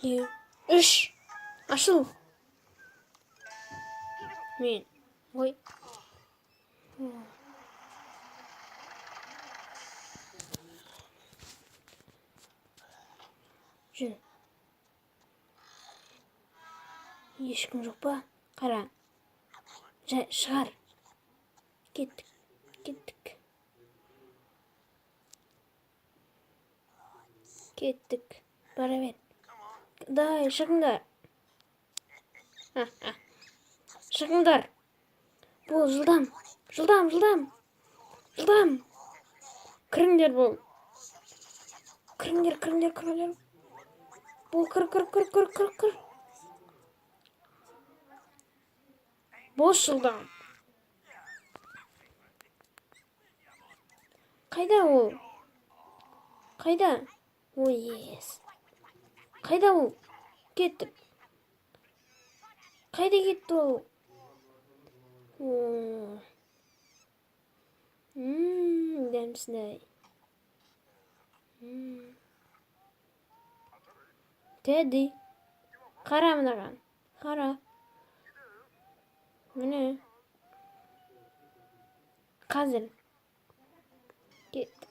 Екі, үш, ашыл. Мен. Ой. Жүр. Ешкім жоқ па? Қара. Жай, шығар. Кеттік. Кеттік. Кеттік. Бара бер. Давай, шығыңдар. Шығыңдар. Бол, жылдам. Жылдам, жылдам. Жылдам. Кіріңдер бол. Кіріңдер, кіріңдер, кіріңдер. Бол, кір, кір, кір, кір, кір, кір. Бол, жылдам. Қайда ол? Қайда? Ой, ес. Қайда ол? Кеттік. Қайда кетті ол? О. Дәмсін-ай. Тедди. Қара мынаған. Қара. Міне. Қазір. Кеттік.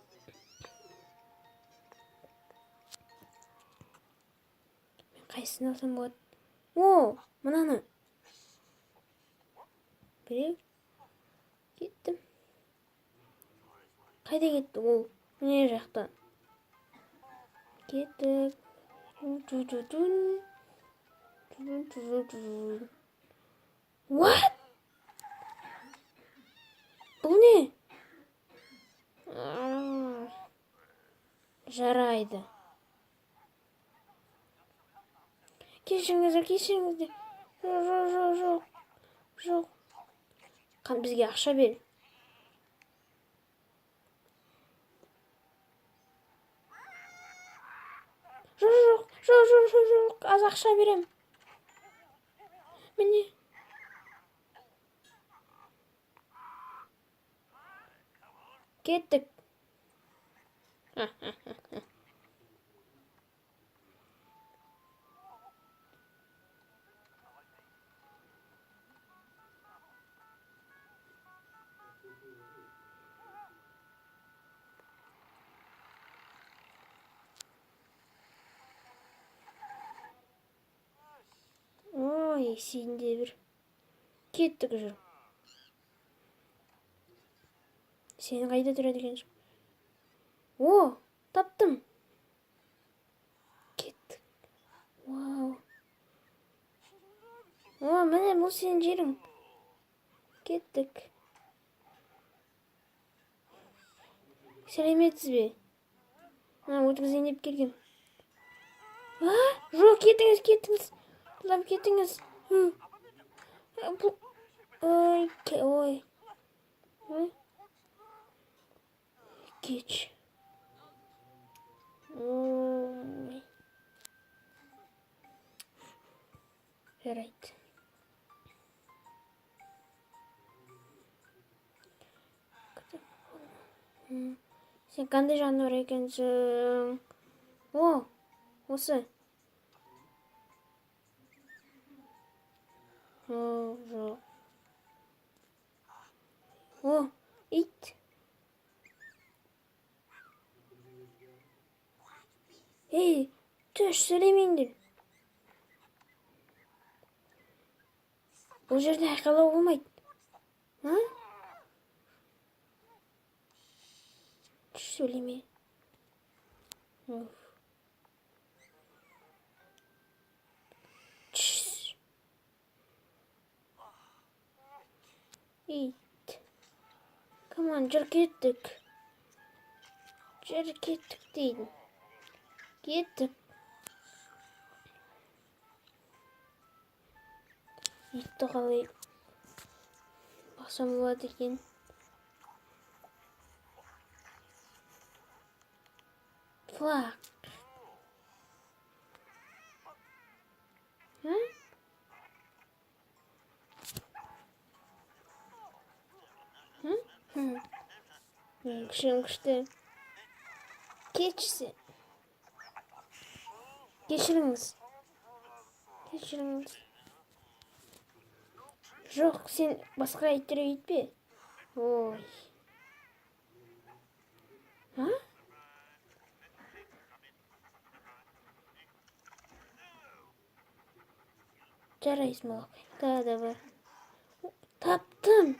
Мен қайсысын алсам болады? О, мынаны. Біреу. Кеттім. Қайда кетті ол? Міне жақта. Кеттік. Ту-ту-тун. Ту-ту-ту-ту. What? Бұл не? Жарайды. Кешіріңіздер, кешіріңіздер. Жоқ, жоқ, жоқ, жоқ. Жоқ. Қан, бізге ақша бер. Жоқ, жоқ, жоқ, жоқ, жоқ, жоқ. Аз ақша берем. Міне. Кеттік. Ой, сен де бір. Кеттік, жүр. Сен қайда тұрады екенсің? О, таптым. Кеттік. Вау. О, міне, бұл сенің жерің. Кеттік. Сәлеметсіз бе? А, өткізейін деп келгем. А, жоқ, кетіңіз, кетіңіз. Жылдам кетіңіз. Бұл. Ой, ой. Ой. Кетші. Ой. Жарайды. Сен қандай жануар екенсің? О, осы. О, жоқ. О, ит. Ей, түш, сөйлемеңдер. Бұл жерде айқайлауға болмайды. А? Түш, сөйлеме. Уф. Түш. Ит. Come on, жүр, кеттік. Жүр, кеттік деймін. Кеттік. Итті қалай бақсам болады екен? Флаг. А? Хм. Менің күшім күшті. Кетші. Кешіріңіз. Тез жүріңіз. Жоқ, сен басқа иттерге өйтпе. Ой. А? Жарайсың, балақай. Тағы да бар. Таптым.